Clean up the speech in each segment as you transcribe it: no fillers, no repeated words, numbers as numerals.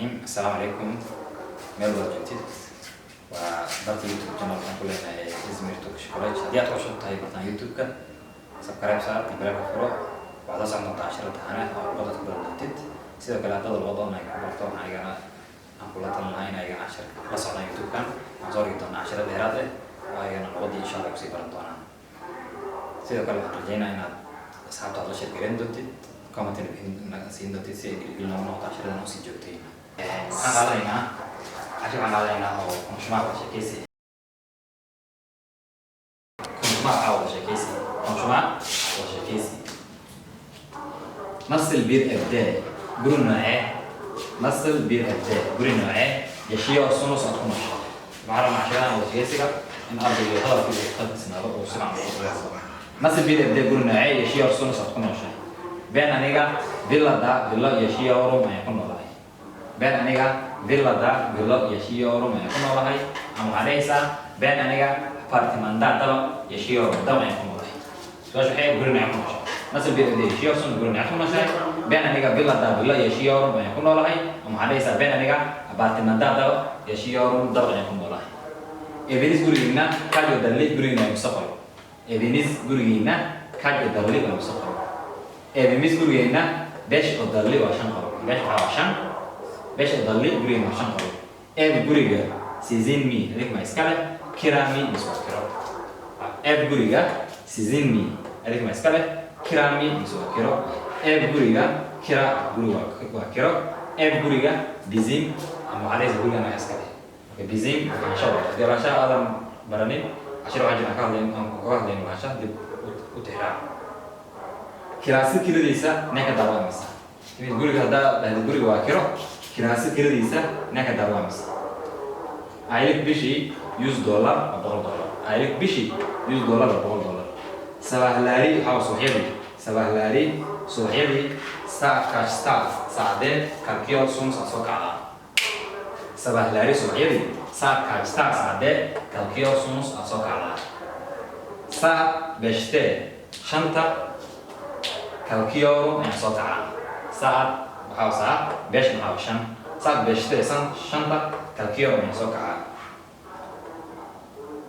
Raxiim. Assalaamu calaykum meel wada joogtid. Waa barta YouTube channel waxaan ku leenahay Izmir Turkish College. Haddii aad ku cusub tahay bartaan YouTube-ka, subscribe saar, gambaleelka furo. Waxaad la socon doontaa cashiro taxane oo luqadaad ku baran doontid. Sidoo kale ardada luqada online ku barto, waxaan ayagana aan kula talin lahaa in ayagana cashir la socdaan YouTube-kan. Waxaan soo dhigi doonaa cashiro dheeraad ah oo ayagana luqadii insha Allah kusii baran doonaan. Sidoo kale waxaan rajeynaa inaad asxaabtaad la share gareyn doontid, comment-ina bixin siin doontid, si ay dhiirigelin noogu noqoto cashiradan oo sii joogtay. Waxaan qaadanaynaa cashir, waxaan qaadanaynaa oo konuşma, wada sheekeysi. Konuşma waxaa wada sheekeysi, konuşma wada sheekeysi. Nasıl bir evde, guri noocee, nasıl bir evde, guri noocee, yaşıyorsunuz, aad ku nooshahay? Waxaan rabnaa cashiradan wada sheekeysiga in ardayga hadalka iyo qalbisnaado oo si fiican ugu hadlo. Nasıl bir evde, guri noocee, yaşıyorsunuz, aad ku nooshahay? Ben, aniga, villada, villo, yaşıyorum, ayaan ku noolahay. Ben, aniga, villada, villo, yaşıyorum, ayaan ku noolahay. Ama waxaa dhahaysaa ben, aniga, apartmanda, dabaq, yaşıyorum, dabaq ayaan ku noolahay. Su-aasha waxay ahayd guri noocee ku nooshahay. Nasıl bir evde yaşıyorsun, guri noocee ku nooshahay? Ben, aniga, villada, villo, yaşıyorum, ayaan ku noolahay. Ama waxaa dhahaysaa ben, aniga, apartmanda, dabaq, yaşıyorum, dabaq ayaan ku noolahay. Eviniz, gurigiina, kaç odalı, gurigiina imisa qol? Eviniz, gurigiina, kaç odalı, waa imisa qol? Evimiz, gurigeena, beş odalı, waa shan qol. Beş waxaa waa shan, beş odalı, gurigeena waa shan qol. Ev, guriga, sizin mi, idink ma iska leh, kira mi, mise waa kiro? Ev, guriga, sizin mi, idink ma iska leh, kira mi, mise waa kiro? Ev, guriga, kira, guriga waa kiro. Ev, guriga, bizim, ama waxaa dhahaysa guriga anaga iska leh. Marka bizim lahaansho waa. Haddii lahaanshaha aadan baranin, cashir waxaa jira aan ka hadlayn, aan kaga hadlayn lahaanshaha, dib u tixraac. Kirası, kiradiisa, ne kadar, waa imisa? Guriga haddaa dhahdo guriga waa kiro, kirası, kiradiisa, ne kadar, waa imisa? Aylık, bishii, 100 dolar, waa $100. Aylık, bishii, 100 dolar, waa $100. Sabahları waxaa waa subaxyadii. Sabahları, subaxyadii, saat kaçta, saacadee, kalkıyorsunuz, aad soo kacdaa? Sabahları, subaxyadii, saat kaçta, saacadee, kalkıyorsunuz, aad soo kacdaa? Saat beşte, shanta, kalkıyorum, ayaan soo kacaa. Saat waxaa waa saacad, beş waxaa waa shan. Saat beşte, san shanta, kalkıyorum, ayaan soo kacaa.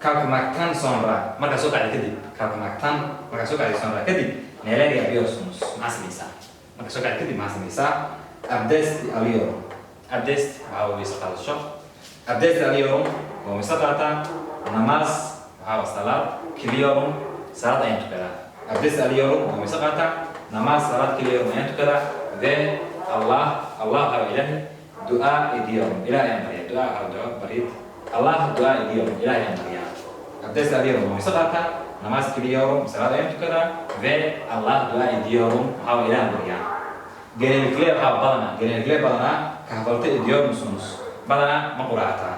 Kalkmaktan sonra, markaa soo kacda kadib, kalkmaktan, markaa soo kacda, sonra, kadib, neler yapıyorsunuz, maxaa samaysaa? Markaa soo kacda kadib maxaa samaysaa? Abdest alıyorum. Abdest waxaa waa weyse qaadasho. Abdest alıyorum, waa weyse qaataa. Namaz waxaa waa salaad. Kılıyorum, salaad ayaan tukadaa. Abdest alıyorum, waa weyse qaataa. Namaz, salaad, kılıyorum, ayaan tukadaa. Ve Allah, Allah waxaa waa Ilaahay, dua ediyorum, Ilahay ayaan baryaa. Dua waxaa duco, baryid. Allah dua ediyorum, Ilahay ayaan baryaa. Abdest alıyorum, waa weyse qaataa. Namaz kılıyorum, salaad ayaan tukadaa. Ve Allah dua ediyorum, waxaa waa Ilahay baryaa. Genellikle waxaa badanaa, genellikle badanaa, kahvaltı ediyor musunuz, badanaa ma quraacataa?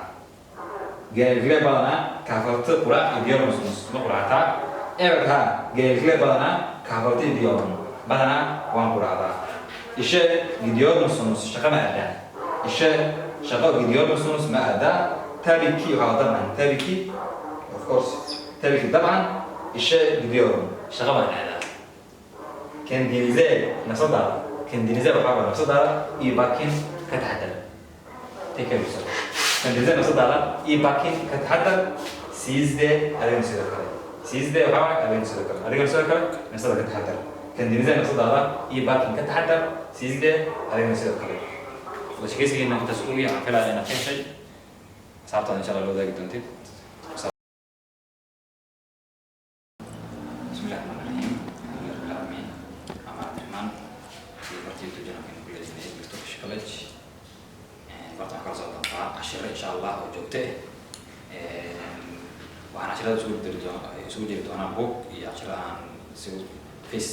Genellikle badanaa, kahvaltı, quraac, ediyor musunuz, ma quraacataa? Evet, ha. Genellikle badanaa, kahvaltı ediyorum, badanaa waan quraacdaa. İşe gidiyor musunuz, shaqo ma aadaa? İşe, shaqo, gidiyor musunuz, ma aadaa? Tabii ki waxaa dabcan, tabii ki, of course, tabii ki, dabcan, işe gidiyorum, shaqo baan aadaa. Kendinize, nafsadaada, kendinize waxaa waa nafsadaada, iyi bakın, ka taxadar, take care yourself. Kendinize, nafsadaada, iyi bakın, ka taxadar. Siz de, adigana sidoo kale. Siz de waxaa waay adigana sidoo kale, adigana sidoo kale, nafsada ka taxadar. Kendinize, nafsadaada, iyi bakın, ka taxadar. Siz de, adigana sidoo kale. Wada sheekeysigeena intaas ugu waxaan filaya inaad ka heshay, asxaabtaada insha Allah la wadaagi doontid. Bismillahi raxmaani raxiim, alxamdulillahi rabbil caalamiin. Ama Cabdiraxmaan iyo barta YouTube channelkeena ku leeyahay Izmir Turkish College. Barta waxaa kala socon doontaa cashiro insha Allah oo joogto ah. Waxaan cashirada isugu jiri doona, isugu jiri doonaa book iyo cashiro aan si face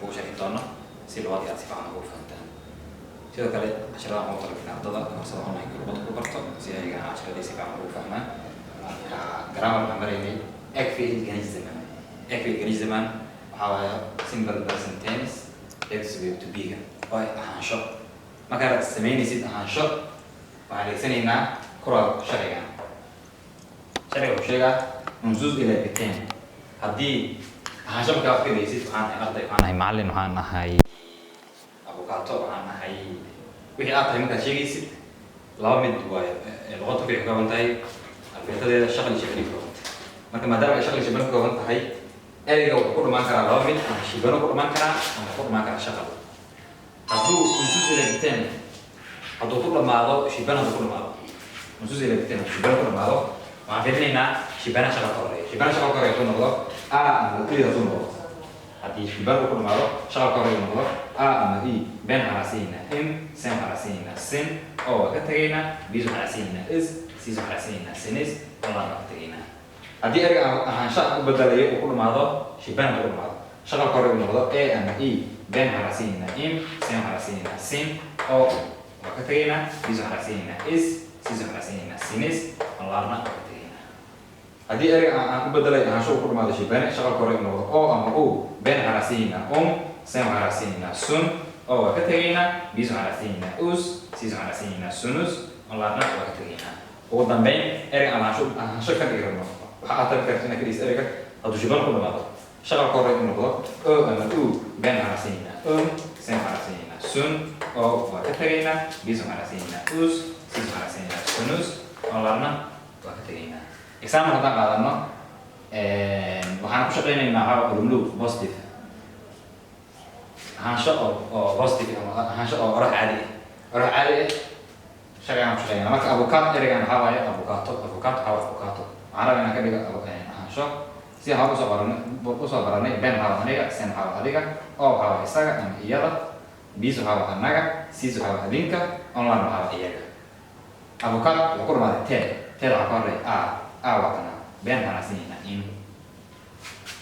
kugu sharxi doono, si luqadii aad si fiican ugu fahantaan. Sidoo kale cashirada waxaan ugu talagalnay ardada koorsada online luqada ku barto, si ayagana cashiradii si fiican ugu fahmaan. Marka grammar waxaan maraynay ek fiil geniş zaman. Ek fiil geniş zaman waxaa waaye simple present tense ex verb to be-ga oo ay ahaansho. Markaad samaynaysid ahaansho, waxaan adeegsanaynaa kural, sharcigan. Sharciga wuxuu sheegaa unsuz ile biten. Haddii ahaansho markaa wax ka dhigaysid, waxaan ahay arday, waxaan ahay macallin, waxaan ahay abukaato, waxaan ahay wixii aad tahay markaad sheegaysid. Laba mid waayo, luqadda Turkiga ka kooban tahay alifbeetadeeda shaqal iyo shibani ka kooban tahay. Marka maadaama ay shaqal iyo shibano ka kooban tahay, ereyga wuxuu ku dhamaan karaa laba mid: ama shibano ku dhamaan karaa ama ku dhamaan karaa shaqal. Hadduu unsuz ile biten hadduu ku dhamaado shibano, hadduu ku dhamaado unsuz ile biten, hadduu shibano ku dhamaado, waxaan fiirinaynaa shibana shaqal ka horeeya. Shibana shaqal ka horeeya hadduu noqdo a ama e, hadduu noqdo, haddii shibano ku dhamaado shaqal ka horeeya noqdo a ama e, ben waxaan raacsiinaynaa im, sen waxaan raacsiinaynaa sin, o waa ka tegaynaa, bis waxaan raacsiinaynaa is, sis waxaan raacsiinaynaa sinis, olan waa ka tegaynaa. Haddii ereyga ahaanshaha u bedelayo uu ku dhamaado shibana, ku dhamaado shaqalka hore uu noqdo a ama e, ben waxaan raacsiinaynaa im, sen waxaan raacsiinaynaa sin, o waa ka tegaynaa, bis waxaan raacsiinaynaa is, sis waxaan raacsiinaynaa sinis, olaarna waa ka tegaynaa. Haddii ereyga aan u bedelay ahaansho uu ku dhamaado shibane, shaqalka hore uu noqdo o ama u, ben waxaan raacsiinaynaa um, sen waxaan raacsiinaynaa sun, o waa ka tegaynaa, bis waxaan raacsiinaynaa us, sis waxaan raacsiinaynaa sunus, olaarna waa ka tegaynaa. Ugu dambeyn, ereyga aan ahaansho ka dhigi rabno, waxa aad tabi karta inaad ka dhigis ereyga hadduu shibano ku dhamaado shaqalka hore uu noqdo o ama u, ben waxaan raacsiinaynaa um, sen waxaan raacsiinaynaa sun, o waa ka tegaynaa, bis waxaan raacsiinaynaa us, sis waxaan raacsiinaynaa sunus, olaarna waa ka tegaynaa. Example haddaan qaadano, waxaan ku shaqaynaynaa waxaa olumlu positive, ahaansho oo positive ama ahaansho oo orax caadi ah, orax caadi ah shaqagaan ku shaqeynaa. Marka abukaat, ereygan waxaa waaye abukaato. Abukaat waxaa waaye abukaato. Waxaan rabaa inaan ka dhigo ahaansho si hore usoo baranay. Ben waxaa waa aniga, sen waxaa waa adiga, o waxaa waa isaga ama iyada, bis waxaa waa annaga, sis waxaa waa adinka, onlar waxaa waa iyaga. Abukaat wuxuu ku dhamaaday te. Teeda waxaa ka horreeya a. A waa tana. Ben waxaan raacsiinaynaa im,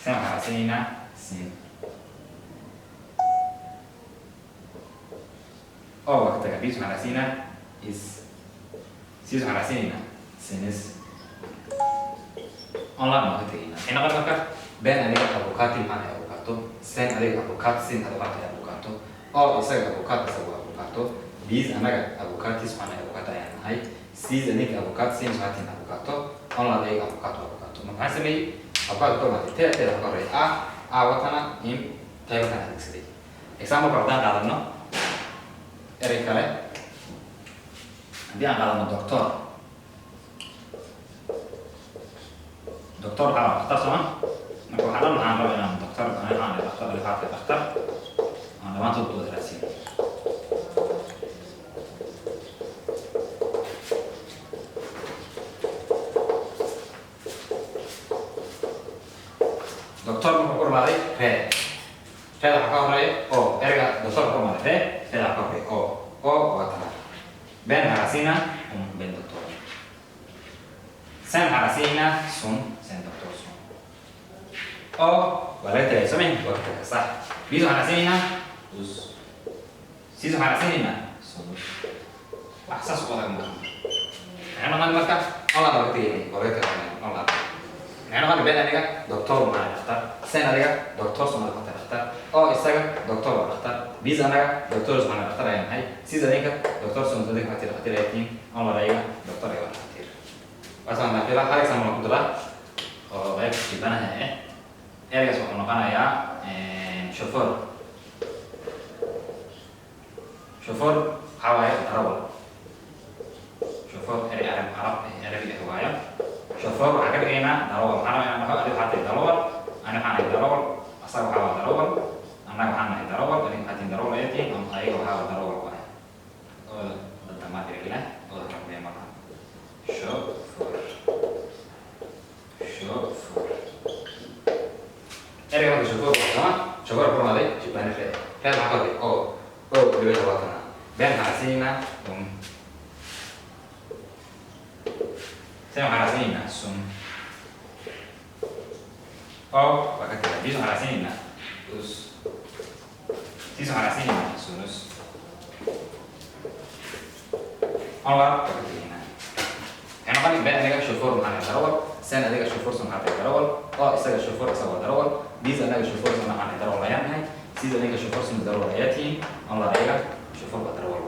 sen waxaan raacsiinaynaa sin, o waa ka tagaa, bis waxaan raacsiinaa is, sis waxaan raacsiinaynaa sinis, onlar waa ka tegaynaa. Maxay noqon marka? Ben aniga, abukaati maxaan ahay abukaato, sen adiga, abukaat sin adiga waxaa tahay abukaato, o isaga, abukaat isaga waa abukaato, bis anaga, abukatis waxaan ahay abukaato ayaan nahay, sis adinka, abukaat sin waxaa tihin abukaato, onlar ayaga, abukaat waa abukaato. Marka maxaan sameeyey? Abukaat ka dhamaatay te. Teeda ka horreeya a. A watana im, tee watana adeegsaday. Example haddaan qaadano, erey kale haddii aan qaadano, doctor. Doctor waxaa waa dhakhtar, sooma? Marka waxaa dhan waxaan rabaa inaan doctor, ani waxaan ahay dhakhtar, adiga waxaa tahay dhakhtar, aan dhammaantood wada raacsiino. Doctor muxuu ku dhamaaday? Ree. Reeda waxaa ka horeeya o. Ereyga doctor ku dhamaaday ree, reeda waxaa ka horeeya o. O waa tana. Ben waxaa raacsiinaa um, ben doctor. Sen waxaa raacsiinaa sun, sen doctor sun. O waa laga tagay, samey, waa ka tagay, sax. Bis waxaan raacsiinaynaa us, sis waxaan raacsiinaynaa sunus. Wax saas u adag maaha. Maxay noqon marka? Online waa ka tagay, waa laga tagay online. Maxay noqon? Ben aniga, doctor maxaa dhakhtar, sen adiga, doctor sumada waxaa dhakhtar, o isaga, doctor waa dhakhtar, bis anaga, doctor waxaan dhakhtar ayaan nahay, sis adinka, doctor sun adinka waxaa dhakhtar ay tihiin, online ayaga, doctor ayaga waa dhakhtar. Waasaan naafila. Hal example ku daraa oo qaybta shibanaha ah. Ereygaas wuxuu noqonayaa chauffeur. Chauffeur waxaa waaye darawal. Chauffeur erey arab carabi ah waayo. Chauffeur waxaan ka dhigaynaa darawal. Waxaan rabaa inaan dhaho adiga waxaa tahay darawal, ani waxaan ahay darawal, asaga waxaa waa darawal, annaga waxaan nahay darawal, adinka waxaa tihiin darawal ayaa tihiin, ama ayaga waxaa waa darawal waaye oo damaad irgila oo rabee malaha. Chauffeur, chauffeur, ereyga marka chauffeur waa sama. Chauffeur ku dhamaaday shibane ree. Ree waxaa ka horreeya o. O dibadda waa tana. Ben waxaan raacsiinaynaa um, sen waxaan raacsiinaynaa sun, o waa ka tagaa, bis waxaan raacsiinaynaa us, sis waxaan raacsiinaynaa sunus, onlar waa ka tegaynaa. Maxay noqon? Ben aniga, chauffeur maxaan ahay darawal, sen adiga, chauffeur sun waxaa tahay darawal, o isaga, chauffeur isaga waa darawal, bis anaga, chauffeur sun waxaan ahay darawal ayaan nahay, sis adiga, chauffeur sun darawal ayaa tihiin, onlar ayaga, chauffeur waa darawal.